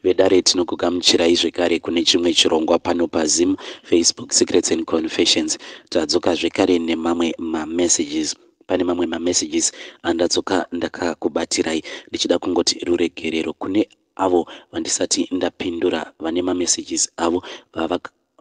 Vedare, tinokugamuchirai zvekare kune chimwe chirongwa pano paZim Facebook Secrets and Confessions. Tadzoka zvekare nemamwe mamessages. Pane mamwe mamessages andadzoka ndakakubatirai, ndichida kungoti ruregerero kune avo vandisati ndapindura vane mamessages avo,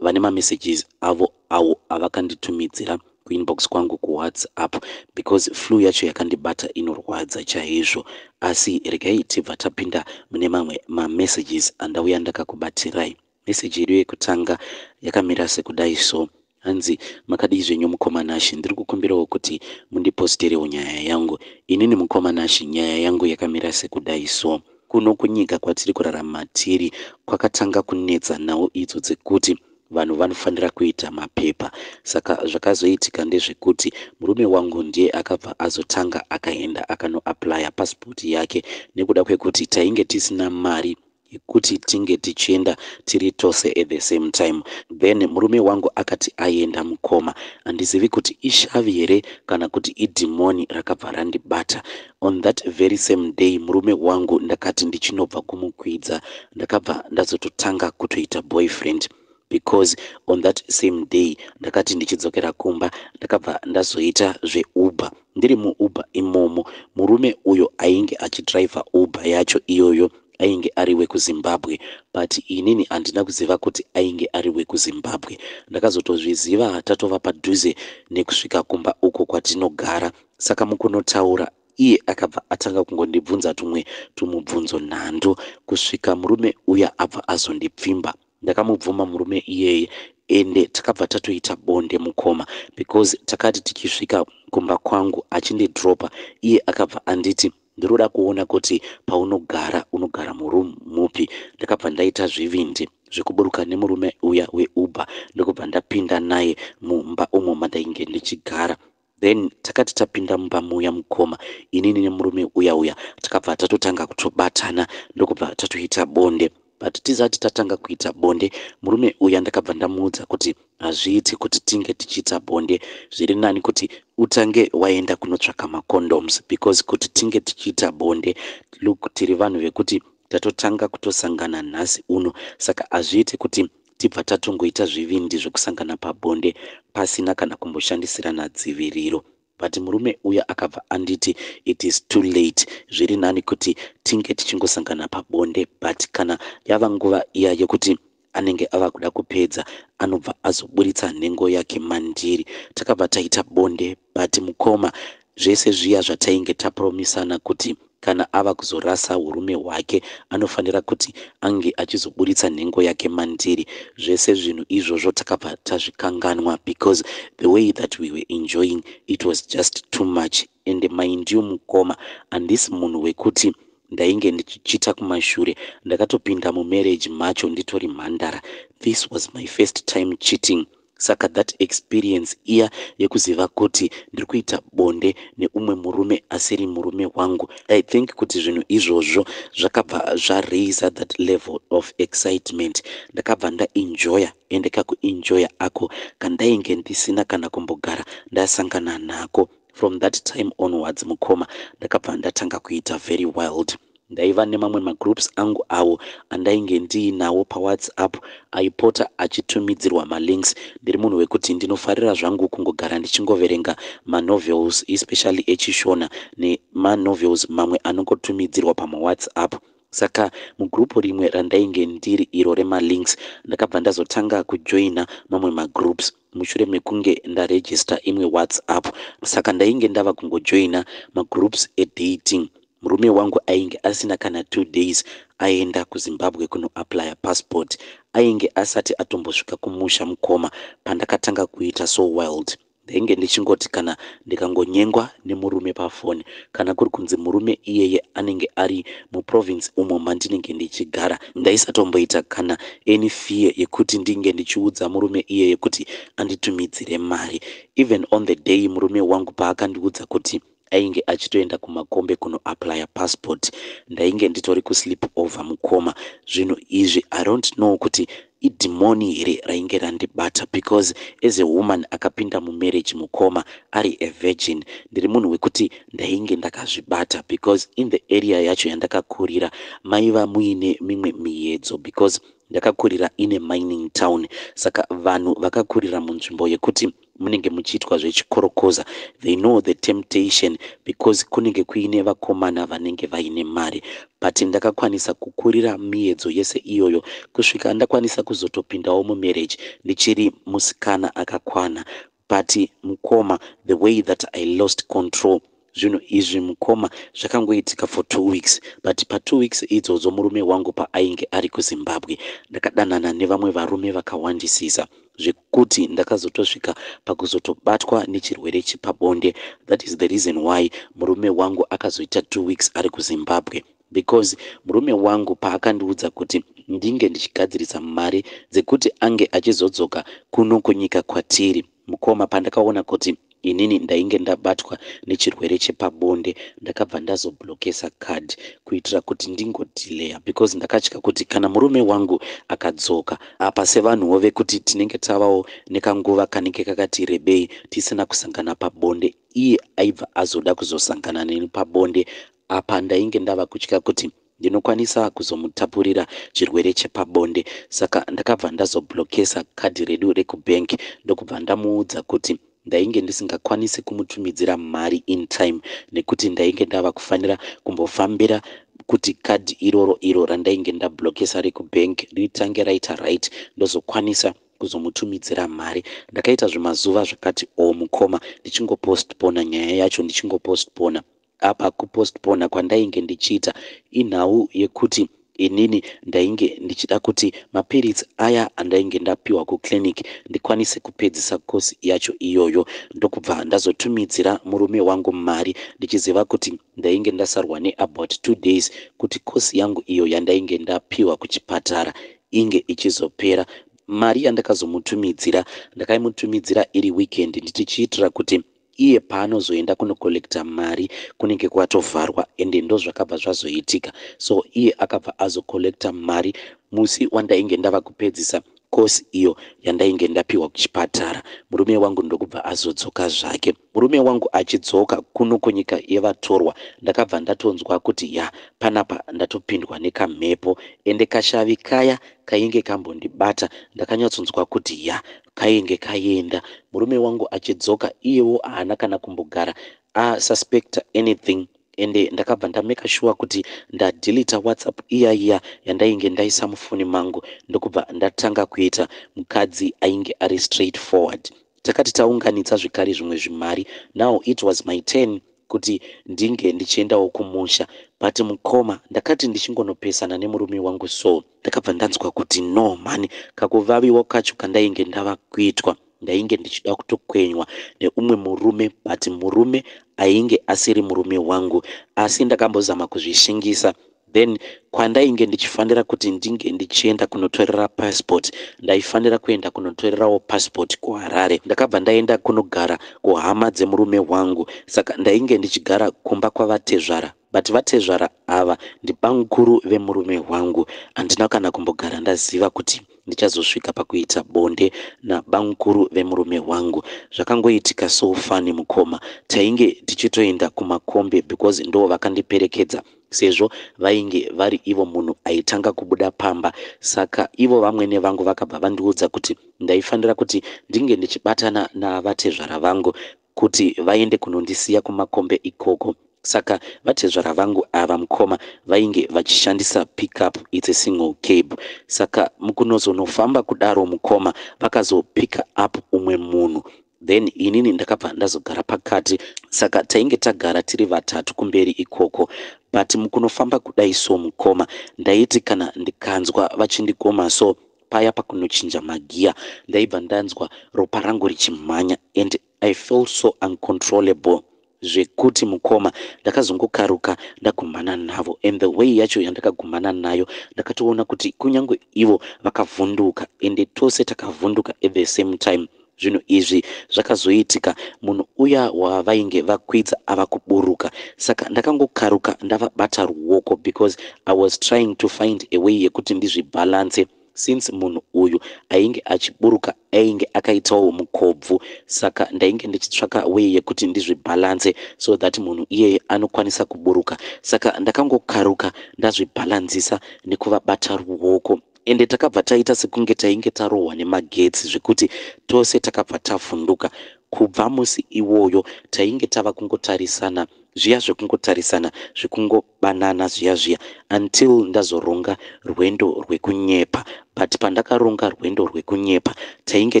vane mamessages avo awo avakanditumidzira kuinbox kwangu kuWhatsApp, because flu yacho yakandibata inorwadza chaizvo. Asi regai tibva tapinda mune mamwe mamessages andauya ndakakubatirai. Meseji yedu yekutanga yakamira sekudai so, hanzi, "Makadii zvenyu mukoma Nashi? Ndiri kukumbirawo kuti mundiposterewo nyaya yangu. Inini mukoma Nashi, nyaya yangu yakamira sekudai so. Kuno kunyika kwatiri kurarama tiri, kwakatanga kunetsa nhau idzo dzekuti vanhu vanofanira kuita mapepa. Saka zvakazoitika ndezvekuti murume wangu ndiye akabva azotanga akaenda akanoapplya pasipoti yake, nekuda kwekuti tainge tisina mari yekuti tinge tichienda tiri tose at the same time. Then murume wangu akati aenda, mukoma, handizivi kuti ishavi here kana kuti idhimoni rakabva randibata. On that very same day, murume wangu ndakati ndichinobva kumukwidza, ndakabva ndazototanga kutoita boyfriend, because on that same day ndakati ndichidzokera kumba, ndakabva ndazoita zveUber. Ndiri muUber imomo, murume uyo ainge achidhiraivha Uber yacho iyoyo ainge ari wekuZimbabwe, but inini handina kuziva kuti ainge ari wekuZimbabwe. Ndakazotozviziva tatova padhuze nekusvika kumba uko kwatinogara. Saka mukunotaura, iye akabva atanga kungondibvunza tumwe tumubvunzo nhando, kusvika murume uya abva azondipfimba. Ndakamubvuma murume iyeye, ende takabva tatoita bonde mukoma, because takati tichisvika kumba kwangu achindidropa, iye akabva anditi, 'Ndinoda kuona kuti paunogara unogara muroom mupi.' Ndakabva ndaita zvivindi zvekuburuka nemurume uya weUber, ndokubva ndapinda naye mumba umo mandainge ndichigara. Then takati tapinda mumba muya mukoma, inini nemurume uya uya takabva tatotanga kutobatana, ndokubva tatoita bonde. But tisati tatanga kuita bonde, murume uya ndakabva ndamuudza kuti hazviiti kuti tinge tichiita bonde, zviri nani kuti utange waenda kunotsvaka macondoms, because kuti tinge tichiita bonde, look, tiri vanhu vekuti tatotanga kutosangana nhasi uno, saka hazviiti kuti tibva tatongoita zvivindi zvekusangana pabonde pasina kana kumboshandisirana dziviriro. But murume uya akabva anditi it is too late, zviri nani kuti tinge tichingosangana pabonde, but kana yava nguva iya yekuti anenge ava kuda kupedza, anobva azoburitsa nhengo yake mandiri. Takabva taita bonde, but mukoma, zvese zviya zvatainge tapromisana kuti kana ava kuzorasa urume hwake anofanira kuti ange achizoburitsa nhengo yake mandiri, zvese zvinhu izvozvo takabva tazvikanganwa, because the way that we were enjoying, it was just too much. And mind you mukoma, handisi munhu wekuti ndainge ndichichita kumashure. Ndakatopinda mumarriage macho nditori mhandara. This was my first time cheating. Saka that experience iya yekuziva kuti ndiri kuita bonde neumwe murume asiri murume wangu, I think kuti zvinhu izvozvo zvakabva zvaraisa that level of excitement. Ndakabva ndaenjoya, ende kakuenjoya ako kandainge ndisina kana kumbogara ndasangana nako. From that time onwards mukoma, ndakabva ndatanga kuita very wild. Ndaiva nemamwe magroups angu awo andainge ndiinawo paWhatsApp aipota achitumidzirwa malinks. Ndiri munhu wekuti ndinofarira zvangu kungogara ndichingoverenga manovels, especially echiShona nemanovels mamwe anongotumidzirwa pamaWhatsApp. Saka mugurupu rimwe randainge ndiri iro remalinks, ndakabva ndazotanga kujoina mamwe magroups mushure mekunge ndarejista imwe WhatsApp. Saka ndainge ndava kungojoina magroups edating. Murume wangu ainge asina kana 2 days aenda kuZimbabwe kunoapplya passport. Ainge asati atombosvika kumusha mukoma, pandakatanga kuita so wild. Ndainge ndichingoti kana ndikangonyengwa nemurume pafoni, kana kuri kunzi murume iyeye anenge ari muprovince umo mandinenge ndichigara, ndaisatomboita kana any fear yekuti ndinge ndichiudza murume iyeye kuti anditumidzire mari. Even on the day murume wangu paakandiudza kuti ainge achitoenda kumakombe kunoapplya passport, ndainge nditori kusleep over mukoma. Zvinhu izvi, I don't know kuti Idhimoni here rainge randibata? Because as a woman akapinda mumarriage, mukoma, ari a virgin, ndiri munhu wekuti ndainge ndakazvibata, because in the area yacho yandakakurira maiva muine mimwe miedzo, because ndakakurira ine mining town. Saka vanhu vakakurira munzvimbo yekuti munenge muchiitwa zvechikorokoza, they know the temptation, because kunenge kuine vakomana vanenge vaine mari. But ndakakwanisa kukurira miedzo yese iyoyo kusvika ndakwanisa kuzotopindawo mumarriage ndichiri musikana akakwana. But mukoma, the way that I lost control, zvinhu izvi, mukoma, zvakangoitika for 2 weeks. But pa2 weeks idzodzo murume wangu paainge ari kuZimbabwe, ndakadanana nevamwe varume vakawandisisa, zvekuti ndakazotosvika pakuzotobatwa nechirwere chepabonde. That is the reason why murume wangu akazoita 2 weeks ari kuZimbabwe, because murume wangu paakandiudza kuti ndinge ndichigadzirisa mari dzekuti ange achizodzoka kuno kunyika kwatiri, mukoma, pandakaona kuti inini ndainge ndabatwa nechirwere chepabonde, ndakabva ndazoblockesa card kuitira kuti ndingodhileya, because ndakatya kuti kana murume wangu akadzoka apa, sevanhuwo vekuti tinenge tavawo nekanguva kanenge kakati rebei tisina kusangana pabonde, iye aibva azoda kuzosangana neni pabonde. Apa ndainge ndava kutya kuti ndinokwanisa kuzomutapurira chirwere chepabonde. Saka ndakabva ndazoblockesa kadhi redu rekubhenki, ndokubva ndamuudza kuti ndainge ndisingakwanisi kumutumidzira mari in time, nekuti ndainge ndava kufanira kumbofambira kuti kadhi iroro iro randainge ndablockesa rekubhenki ritange raita right, ndozokwanisa kuzomutumidzira mari. Ndakaita zvimazuva zvakati o, mukoma, ndichingopostpona nyaya yacho, ndichingopostpona. Apa kupostpona kwandainge ndichiita inhau yekuti inini ndainge ndichida kuti mapiritsi aya andainge ndapiwa kuclinic ndikwanise kupedzisa kosi yacho iyoyo, ndokubva ndazotumidzira murume wangu mari, ndichiziva kuti ndainge ndasarwa neabout 2 days kuti kosi yangu iyo yandainge ndapiwa kuchipatara inge ichizopera. Mari yandakazomutumidzira, ndakaimutumidzira iri weekend, ndichiitira kuti iye paanozoenda kunocollecta mari kunenge kwatovharwa. Ende ndozvakabva zvazoitika. So iye akabva azocollecta mari musi wandainge ndava kupedzisa kosi iyo yandainge ndapiwa kuchipatara. Murume wangu ndokubva azodzoka zvake. Murume wangu achidzoka kuno kunyika yevatorwa, ndakabva ndatonzwa kuti ya, panapa ndatopindwa nekamhepo. Ende kashavi kaya kainge kambondibata, ndakanyatsonzwa kuti ya, kainge kaenda. Murume wangu achidzoka, iyewo haana kana kumbogara asuspecta anything. Ende ndakabva ndameka sure kuti ndadeleta WhatsApp iya iya yandainge ndaisa mufoni mangu, ndokubva ndatanga kuita mukadzi ainge ari straight forward. Takati taunganidza zvekare zvimwe zvimari, now it was my turn kuti ndinge ndichiendawo kumusha. But mukoma, ndakati ndichingonopesana nemurume wangu, so ndakabva ndanzwa kuti no mani, kakuvaviwa kacho kandainge ndava kuitwa, ndainge ndichida kutokwenywa neumwe murume, but murume ainge asiri murume wangu. Asi ndakambozama kuzvishingisa. Then kwandainge ndichifanira kuti ndinge ndichienda kunotorera passport, ndaifanira kuenda kunotorerawo passport kuHarare. Ndakabva ndaenda kunogara kuhama dzemurume wangu. Saka ndainge ndichigara kumba kwavatezvara, but vatezvara ava ndibamukuru vemurume wangu. Handina kana kumbogara ndaziva kuti ndichazosvika pakuita bonde nabamukuru vemurume wangu. Zvakangoitika so funny, mukoma. Tainge tichitoenda kumakombe because ndo vakandiperekedza, sezvo vainge vari ivo munhu aitanga kubuda pamba. Saka ivo vamwene vangu vakabva vandiudza kuti ndaifanira kuti ndinge ndichibatana navatezvara vangu kuti vaende kunondisiya kumakombe ikoko. Saka vatezvara vangu ava, mukoma, vainge vachishandisa pickup, it's a single cab. Saka mukunozonofamba kudaro, mukoma, vakazopicka up umwe munhu, then inini ndakabva ndazogara pakati. Saka tainge tagara tiri vatatu kumberi ikoko. But mukunofamba kudai so, mukoma, ndaiti kana ndikanzwa vachindigoma so paya pakunochinja magiya, ndaibva ndanzwa ropa rangu richimhanya and I felt so uncontrollable, zvekuti, mukoma, ndakazongokaruka ndagumana navo. And the way yacho yandakagumana nayo, ndakatoona kuti kunyange ivo vakavhunduka, ende tose takavhunduka at the same time. Zvinhu izvi zvakazoitika munhu uya wavainge vakwidza ava kuburuka. Saka ndakangokaruka ndavabata ruoko because I was trying to find a way yekuti ndizvibhalanse. Since munhu uyu ainge achiburuka ainge akaitawo mukobvu, saka ndainge ndichitsvaka way yekuti ndizvibhalanse so that munhu iyeye anokwanisa kuburuka. Saka ndakangokaruka ndazvibhalanzisa nekuvabata ruoko, ende takabva taita sekunge tainge tarohwa nemagetsi, zvekuti tose takabva tavhunduka. Kubva musi iwoyo tainge tava kungotarisana zviya, zvekungotarisana, zvekungobanana zviya zviya, until ndazoronga rwendo rwekunyepa. But pandakaronga rwendo rwekunyepa, tainge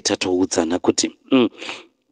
tatoudzana kuti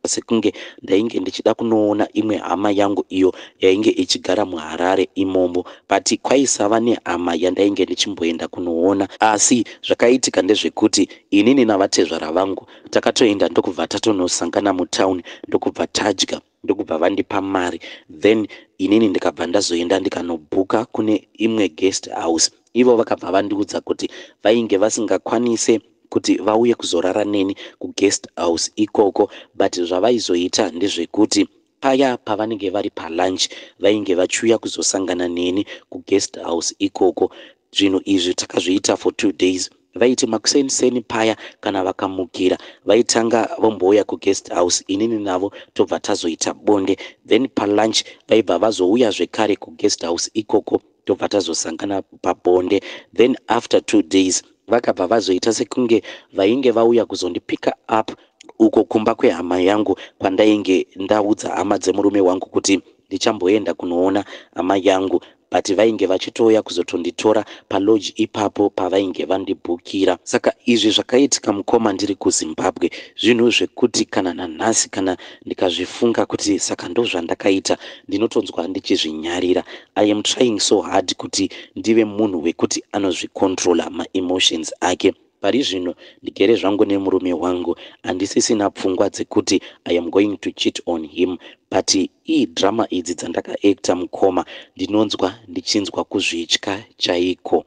sekunge ndainge ndichida kunoona imwe hama yangu iyo yainge ichigara muHarare imomo, but kwaisava nehama yandainge ndichimboenda kunoona. Asi zvakaitika ndezvekuti inini navatezvara vangu takatoenda, ndokubva tatonosangana mutauni, ndokubva tadya, ndokubva vandipa mari. Then inini ndikabva ndazoenda ndikanobhuka kune imwe guest house. Ivo vakabva vandiudza kuti vainge vasingakwanise kuti vauye kuzorara neni kuguest house ikoko, but zvavaizoita ndezvekuti paya pavanenge vari palunch vainge vachiuya kuzosangana neni kuguest house ikoko. Zvinhu izvi takazviita for 2 days. Vaiti makuseniseni paya kana vakamukira, vaitanga vombouya kuguest house, inini navo tobva tazoita bonde. Then palunch vaibva vazouya zvekare kuguest house ikoko, tobva tazosangana pabonde. Then after 2 days vakabva vazoita sekunge vainge vauya kuzondipicka up uko kumba kwehama yangu, kwandainge ndaudza hama dzemurume wangu kuti ndichamboenda kunoona hama yangu, but vainge vachitouya kuzotonditora palodge ipapo pavainge vandibhukira. Saka izvi zvakaitika, mukoma, ndiri kuZimbabwe. Zvinhu zvekuti kana nanhasi kana ndikazvifunga kuti saka ndo zvandakaita, ndinotonzwa ndichizvinyarira. I am trying so hard kuti ndive munhu wekuti anozvicontrola maemotions ake. Pari zvino ndigere zvangu nemurume wangu, handisisina pfungwa dzekuti I am going to cheat on him, but ii drama idzi dzandakaacta, mukoma, ndinonzwa ndichinzwa kuzvitya chaiko.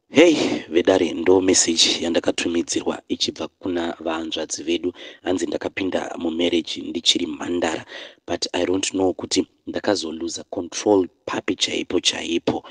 Hei vedare, ndo meseji yandakatumidzirwa ichibva kuna vahanzvadzi vedu. Hanzi ndakapinda mumarriage ndichiri mhandara, but I don't know kuti ndakazoluza control papi chaipo chaipo.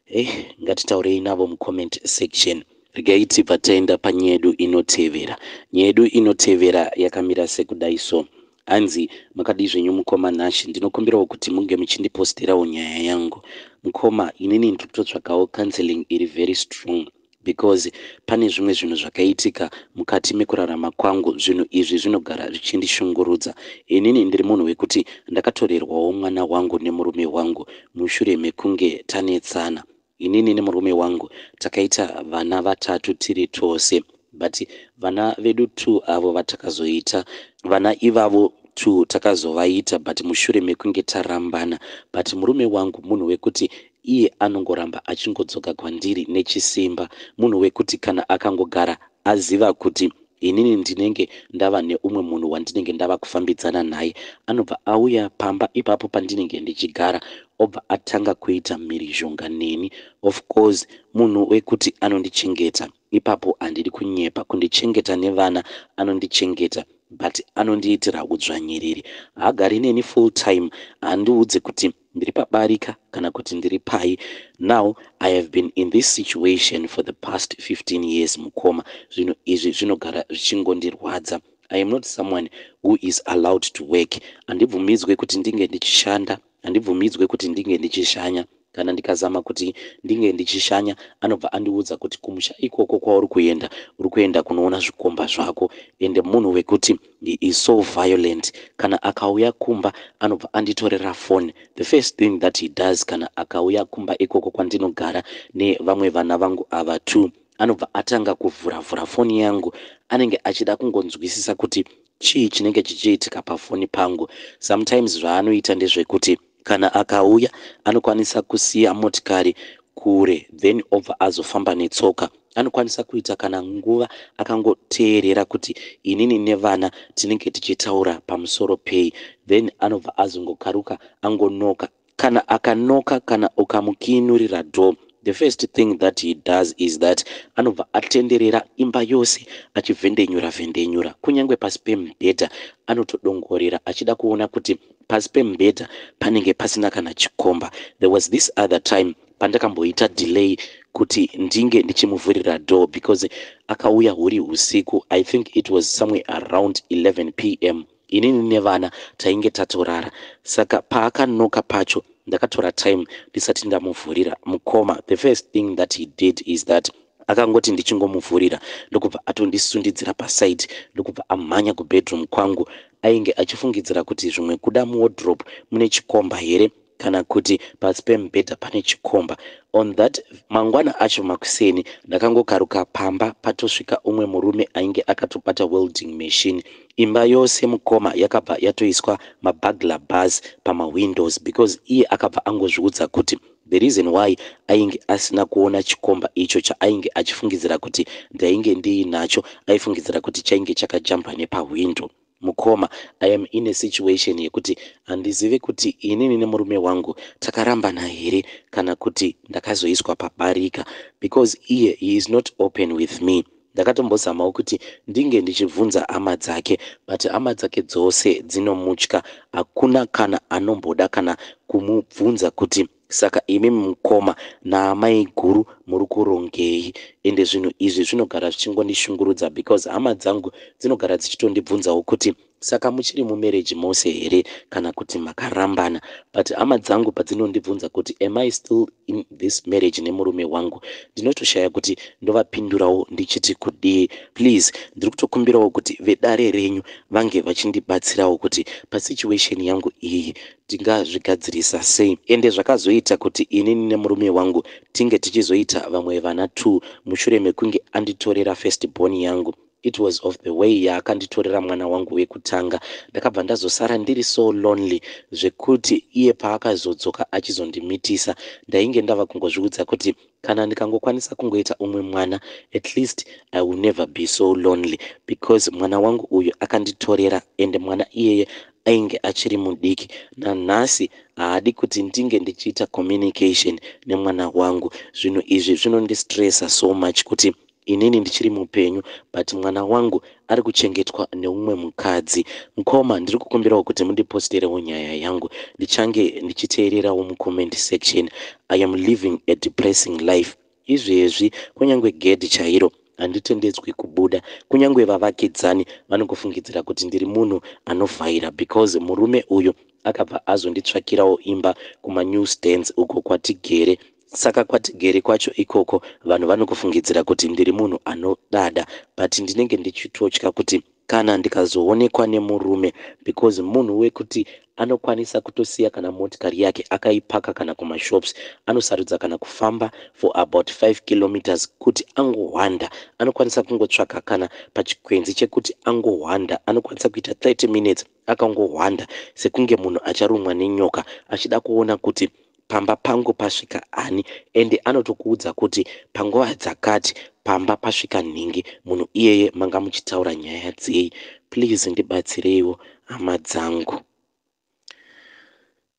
Hei, ngatitaurei navo mucomment section. Regai tibva taenda panyaya yedu inotevera. Nyaya yedu inotevera yakamira sekudai so. Hanzi, "Makadii zvenyu mukoma Nashi? Ndinokumbirawo kuti munge muchindiposterawo nyaya yangu. Mukoma, inini ndiri kutotsvagawo counseling iri very strong because pane zvimwe zvinhu zvakaitika mukati mekurarama kwangu. Zvinhu izvi zvinogara zvichindishungurudza. Inini ndiri munhu wekuti ndakatorerwawo mwana wangu nemurume wangu mushure mekunge tanetsana. Inini nemurume wangu takaita vana vatatu tiri tose, but vana vedu two avo vatakazoita, vana ivavo two takazovaita but mushure mekunge tarambana. But murume wangu munhu wekuti iye anongoramba achingodzoka kwandiri nechisimba, munhu wekuti kana akangogara aziva kuti inini ndinenge ndava neumwe munhu wandinenge ndava kufambidzana naye, anobva auya pamba ipapo pandinenge ndichigara, obva atanga kuita mhirizhonga neni. Of course munhu wekuti anondichengeta ipapo, handidi kunyepa, kundichengeta nevana anondichengeta, but anondiitira udzvanyiriri. Haagari neni full time, handiudze kuti ndiri pabarika kana kuti ndiri pai. Now I have been in this situation for the past 15 years. Mukoma, zvinhu izvi zvinogara zvichingondirwadza. I am not someone who is allowed to work. Handibvumidzwe kuti ndinge ndichishanda, handibvumidzwe kuti ndinge ndichishanya. Kana ndikazama kuti ndinge ndichishanya, anobva andiudza kuti kumusha ikoko kwauri kuenda, uri kuenda kunoona zvikomba zvako. Ende munhu wekuti he is so violent. Kana akauya kumba, anobva anditorera phone. The first thing that he does kana akauya kumba ikoko kwandinogara nevamwe vana vangu ava two, anobva atanga kuvhura-vhura foni yangu. Anenge achida kungonzwisisa kuti chii chinenge chichiitika pafoni pangu. Sometimes zvaanoita ndezvekuti kana akauya, anokwanisa kusiya motikari kure, then obva azofamba netsoka. Anokwanisa kuita kana nguva akangoteerera kuti inini nevana tinenge tichitaura pamusoro pei. Then anobva azongokaruka angonoka. Kana akanoka, kana ukamukiinurira door, the first thing that he does is that anobva atenderera imba yose achivhendenyura vhendenyura, kunyange pasi pemubhedha anotodongorera achida kuona kuti pasi pemubhedha panenge pasina kana chikomba. There was this other time pandakamboita delay. Kuti ndinge ndichimuvhurira door because akauya huri usiku. I think it was somewhere around 11 p.m. Inini nevana tainge tatorara, saka paakanoka pacho ndakatora time ndisati ndamuvhurira. Mukoma, the first thing that he did is that akangoti ndichingomuvhurira, ndokubva atondisundidzira paside, ndokubva amhanya kubedroom kwangu. Ainge achifungidzira kuti zvimwe kuda muwardrobe mune chikomba here, kana kuti pasi pemubhedha pane chikomba. On that mangwana acho makuseni, ndakangokaruka pamba patosvika umwe murume ainge akatobata welding machine. Imba yose, mukoma, yakabva yatoiswa maburglar bars pamawindows because iye akabva angozviudza kuti the reason why ainge asina kuona chikomba icho chaainge achifungidzira kuti ndainge ndiinacho, aifungidzira kuti chainge chakajamba nepahwindo. Mukoma, I am in a situation yekuti handizivi kuti inini nemurume wangu takarambana here kana kuti ndakazoiswa pabarika, because iye, he is not open with me. Ndakatombozamawo kuti ndinge ndichibvunza hama dzake, but hama dzake dzose dzinomutya. Hakuna kana anomboda kana kumubvunza kuti, "Saka imi mukoma naamai guru muri kurongei?" Ende zvinhu izvi zvinogara zvichingondishungurudza because hama dzangu dzinogara dzichitondibvunzawo kuti, "Saka muchiri mumarriage mose here kana kuti makarambana?" But hama dzangu padzinondibvunza kuti am I still in this marriage nemurume wangu, ndinotoshaya kuti ndovapindurawo ndichiti kudii. Please, ndiri kutokumbirawo kuti vedare renyu vange vachindibatsirawo kuti pasituation yangu iyi tingazvigadzirisa sei. Ende zvakazoita kuti inini nemurume wangu tinge tichizoita vamwe vana 2 mushure mekunge anditorera first born yangu. It was of the way yaakanditorera mwana wangu wekutanga, ndakabva ndazosara ndiri so lonely, zvekuti iye paakazodzoka achizondimitisa, ndainge ndava kungozviudza kuti kana ndikangokwanisa kungoita umwe mwana, at least I will never be so lonely, because mwana wangu uyu akanditorera, ende mwana iyeye ainge achiri mudiki. Nanhasi haadi kuti ndinge ndichiita communication nemwana wangu. Zvinhu izvi zvinondistressa so much kuti inini ndichiri mupenyu, but mwana wangu ari kuchengetwa neumwe mukadzi. Mukoma, ndiri kukumbirawo kuti mundiposterewo nyaya yangu. Ndichange ndichiteererawo mucomment section. I am living a depressing life izvezvi. Kunyange gedhi chairo handitendedzwi kubuda. Kunyange vavakidzani vanongofungidzira kuti ndiri munhu anovhaira, because murume uyu akabva azonditsvakirawo imba kumanew stands uko kwatigere. Saka kwatigere kwacho ikoko, vanhu vanokufungidzira kuti ndiri munhu anodada, but ndinenge ndichitotya kuti kana ndikazoonekwa nemurume, because munhu wekuti anokwanisa kutosiya kana motikari yake akaipaka kana kumashops, anosarudza kana kufamba for about 5 kilometers kuti angohwanda. Anokwanisa kungotsvaka kana pachikwenzi chekuti angohwanda. Anokwanisa kuita 30 minutes akangohwanda sekunge munhu acharumwa nenyoka, achida kuona kuti pamba pangu pasvika ani. Ende anotokuudza kuti panguva dzakati pamba pasvika nhingi, munhu iyeye manga muchitaura nyaya dzei. Please, ndibatsireiwo, hama dzangu.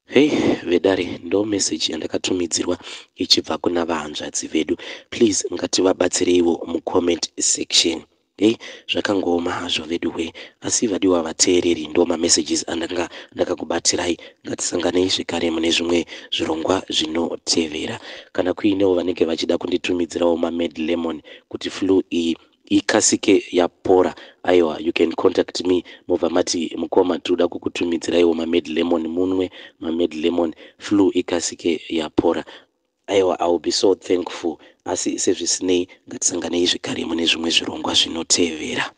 Hei vedare, ndo meseji yandakatumidzirwa ichibva kuna vahanzvadzi vedu. Please, ngativabatsireiwo mucomment section. Hei, zvakangooma hazvo vedu we. Asi vadiwa vateereri, ndo mamessages andanga ndakakubatirai. Ngatisanganei zvekare mune zvimwe zvirongwa zvinotevera. Kana kuinewo vanenge vachida kunditumidzirawo mamad lemon kuti flu iyi ikasike yapora, aiwa, you can contact me. Mobva mati, "Mukoma, tinoda kukutumidziraiwo mamad lemon, munwe mamad lemon, flu ikasike yapora." Aiwa, I will be so thankful. Asi sezvisinei, ngatisanganei zvekare mune zvimwe zvirongwa zvinotevera.